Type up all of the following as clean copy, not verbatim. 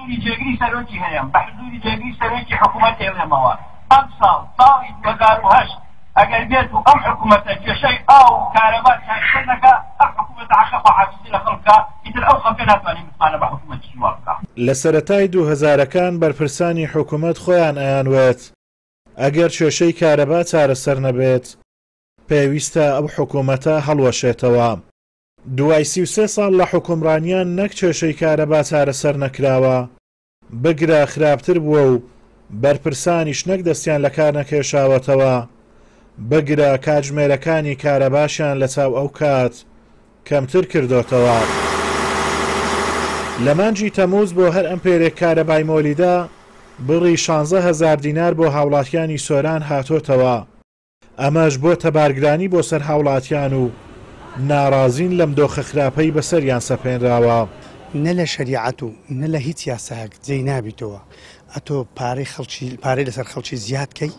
حزوری جێگری سەرۆکی هەرێم، بە حزوری جێگری سەرۆکی حکوومەت ئێڵێمەوە، ئەمساڵ ساڵی 2008 ئەگەر بێت و ئەم حکوومەتە کێشەی ئاو و کارەبا چارەسەر نەکا، ئەم حکوومەتە حەقە خواحافیزی لە خەڵک بکا، ئیتر ئەو خەڵکە ناتوانێ متمانە بە حکوومەتیکی وا بکا. لە سەرەتای دووهەزارەکان بەرپرسانی حکومەت خۆیان ئەیانوت ئەگەر کێشەی کارەبا چارەسەر نەبێت پێویستە ئەو حکومەتە هەڵوەشێتەوە. دوای 33 ساڵ لە حوکمڕانیان نەک کێشەی کارەبا چارەسەر نەکراوە، بگرە خراپتر بووە و بەرپرسانیش نەک دەستیان لەکار نەکێشاوەتەوە، بگرە کاتژمێرەکانی کارەباشیان لەچاو ئەوکات کەمتر کردۆتەوە. لە مانگی تەمووز بۆ هەر ئەمپێرێک کارەبای مۆلیدە بڕی 16 هەزار دینار بۆ هاوڵاتیانی سۆران هاتۆتەوە. ئەمەش بۆتە بارگرانی بۆ سەر هاوڵاتیان و ناڕازین لەم دۆخە خراپەی بەسەریان سەپێنراوە. نە لە شەریعەت و نە لە هیچ یاسایەک جێی نابیتەوە ئەتۆ پارەی خەڵکی پارەی لەسەر خەڵکی زیاد کەی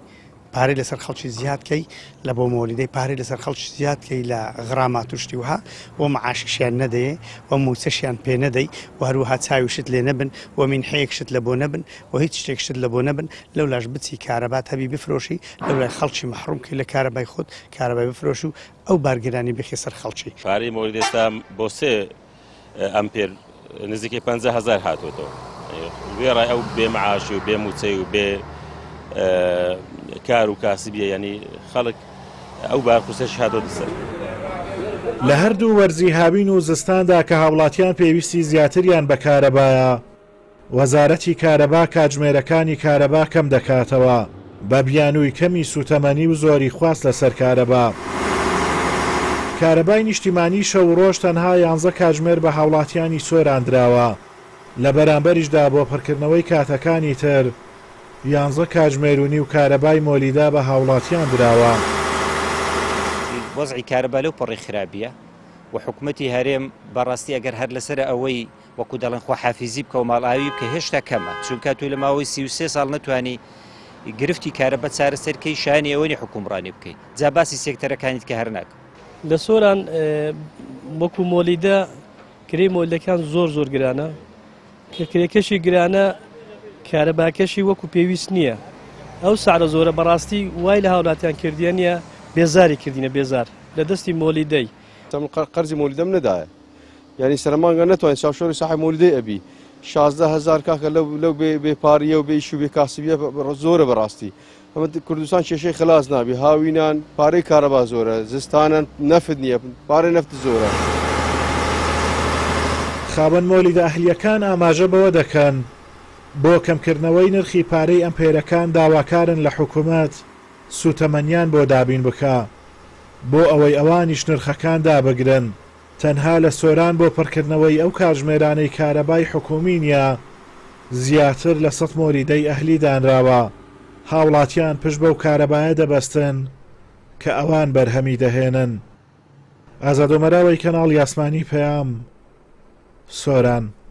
پارەی لەسەر خەڵکی زیاد کەی لە بۆ مۆلیدەی پارەی لەسەر خەڵکی زیاد کەی لە غرامات و شتی وها و معاشیشیان نەدەیێ و مووچەشیان پێ نەدەی و هەروەها چاویشت لێ نەبن و مینحەیەکشت لە بۆ نەبن و هیچ شتێکشت لە بۆ نەبن لەولاش بچی کارەبات هەبی بفرۆشی لەولای خەڵکی مەحروم کەی لە کارەبای خۆت کارەبای بفرۆشی و ئەو بارگرانی بخی سەر خەڵکی. پارەی مۆلید ئێستا بۆ سێ ئەمپێر نزیکەی 50 هەزار هاتۆتەوە. وێڕای ئەو بێ معاشی و بێ مووچەی و بێ کار و کاسبیە یعنی خەڵک ئەو بارقورسەش هاتۆتە سەر. لە هەردوو وەرزی هاوین و زستاندا کە هاوڵاتیان پێویستی زیاتریان بە کارەبایە، وەزارەتی کارەبا کاتژمێرەکانی کارەبا کەم دەکاتەوە بە بیانووی کەمی سوتەمەنی و زۆری خواست لەسەر کارەبا. کارەبای نیشتیمانی شەو و ڕۆژ تەنها یانزە کاتژمێر بە هاوڵاتیانی سۆران دراوە، لە بەرامبەریشدا بۆ پڕکردنەوەی کاتەکانی تر یانزە کاتژمێر و نیو کارەبای مۆلیدە بە هاوڵاتیان دراوە. وەزعی کارەبا لەو پەڕی خراپییە و حکومەتی هەرێم بەڕاستی ئەگەر هەر لەسەر ئەوەی وەکو دەڵێن خواحافیزی بکە و ماڵئاوی بکە هێشتا کەمە، چونکە تۆ لە ماوەی 33 ساڵ نەتوانی گرفتی کارەبا چارەسەر کەی شایانی ئەوە نی حوکمڕانی بکەی، جا باسی سێکتەرەکانی دیکە هەر ناکەم. لە سۆران وەکو مۆلیدە کرێی مۆلیدەکان زۆر زۆر گرانە، کە کرێکەشی گرانە کارەباکەشی وەکو پێویست نییە، ئەو سعرە زۆرە بەڕاستی وای لە هاوڵاتیان کردیە نییە بێزاری کردینە بێزار لە دەستی مۆلیدەی. قەرزی مۆلیدەم نەدایە یانی سەرمانگە نەتوانین چاوشۆری ساحێب مۆلیدەی ئەبی 16 هەزار کاکە لەو لەو بێ بێ پاریە و بێ ئیش و بێ کاسبیە زۆرە بەڕاستی ئەمە کوردستان کێشەی خلاص نابی هاوینان پارەی کارەبا زۆرە زستانان نەفت نییە پارەی نەفت زۆرە. خاوەن مۆلیدە ئەهلییەکان ئاماژە بەوە دەکەن، بۆ کەمکردنەوەی نرخی پارەی ئەمپێرەکان داواکارن لە حکومەت سوتەمەنیان بۆ دابین بکا بۆ ئەوەی ئەوانیش نرخەکان دابگرن. تەنها لە سۆران بۆ پڕکردنەوەی ئەو کاتژمێرانەی کارەبای حکومی نیە زیاتر لە 100 مۆلیدەی ئەهلی دانراوە، هاوڵاتیان پشت بەو کارەبایە دەبەستن کە ئەوان بەرهەمی دەهێنن. ئازاد ئۆمەراوەی کەناڵی ئاسمانی پەیام، سۆران.